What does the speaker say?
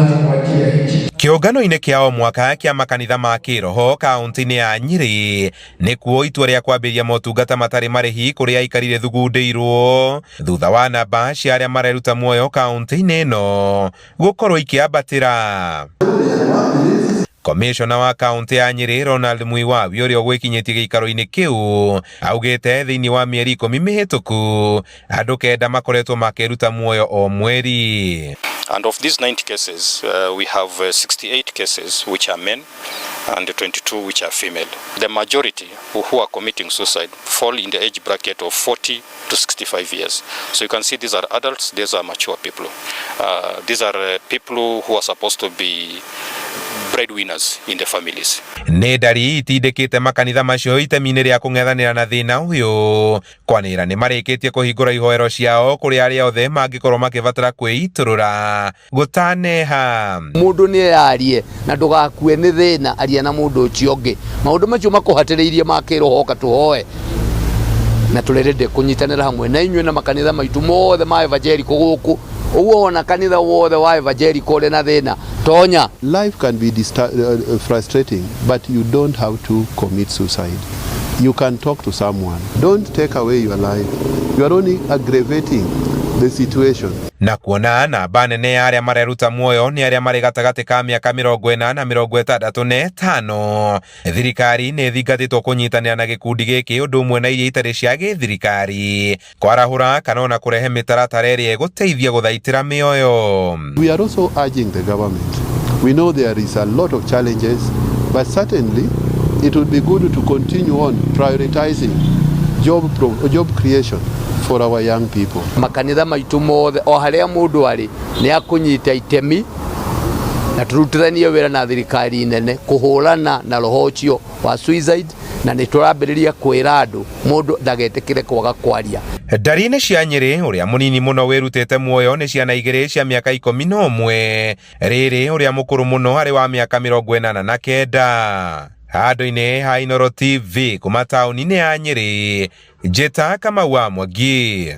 Asante kwa ajili ya hichi. Kĩũngano-inĩ kĩa o mwaka kĩa makanitha ma kĩroho kaunti-inĩ ya Nyĩrĩ nĩkuo itua rĩa kwambĩrĩria motungata matarĩ marĩhi kũrĩ aikari rĩthugundĩirwo thutha wa namba cia arĩa mareruta muoyo kaunti-inĩ ĩno gũkorwo ikĩambatĩra. Komishona wa kaunti ya Nyĩrĩ Ronald Muiwawi ũrĩa ũgwĩkinyĩtie gĩikaro-inĩ kĩu augĩte thĩinĩ wa mĩeri 10 mĩhĩtũku andũ 9 makoretwo makĩruta muoyo o mweri. And of these 90 cases, we have 68 cases which are men and 22 which are female. The majority who are committing suicide fall in the age bracket of 40 to 65 years. So you can see these are adults, these are mature people. These are people who are supposed to be breadwinners in the families. Nĩ ndari itindĩkĩte makanitha macio itemi-inĩ rĩa kũng'ethanĩra na thĩna ũyũ kwanĩra nĩ marĩkĩtie kũhingũra ihoero ciao kũrĩ arĩa othe mangĩkorwo makĩbatara kwĩitũrũra gũtaneha. Mũndũ nĩ eyarie na ndũgakue nĩ thĩna, aria na mũndũ ũcio ũngĩ. Maũndũ macio makũhatĩrĩirie ma kĩroho ka tũhoe na tũrĩrĩndĩ kũnyitanĩra hamwe na inyuĩ na makanitha maitũ mothe ma evangelical gũkũ ũguo wona kanitha wothe wa evangelical ũrĩ na thĩna tonya. Life can be frustrating, but you don't have to commit suicide. You can talk to someone. Don't take away your life. You are only aggravating the situation. Na kuona namba nene ya arĩa mareruta muoyo nĩ arĩa marĩ gatagatĩ ka mĩaka 40 na 65, thirikari nĩ ĩthingatĩtwo kũnyitanĩra na gĩkundi gĩkĩ ũndũ ũmwe na iria itarĩ cia gĩthirikari kwarahũra kana ona kũrehe mĩtaratara ĩrĩa ĩgũteithia gũthaitĩra mĩoyo. We are also urging the government. We know there is a lot of challenges, but certainly it would be good to continue on prioritizing job creation for our young people. Makanitha maitũ mothe o harĩa mũndũ arĩ nĩ akũnyita itemi na tũrutithanie wĩra na thirikari nene kũhũrana na roho ũcio wa suicide, na nĩ tũrambĩrĩria kwĩra andũ mũndũ ndagetĩkĩre kwaga kwaria. Ndari-inĩ cia Nyĩrĩ ũrĩa mũnini mũno wĩrutĩte muoyo nĩ ciana 2 cia mĩaka 11, rĩrĩ ũrĩa mũkũrũ mũno arĩ wa mĩaka 89. Handũ-inĩ ha Inooro TV kuma taũni-inĩ ya Nyĩrĩ, Njĩta Kamau wa Mwangi.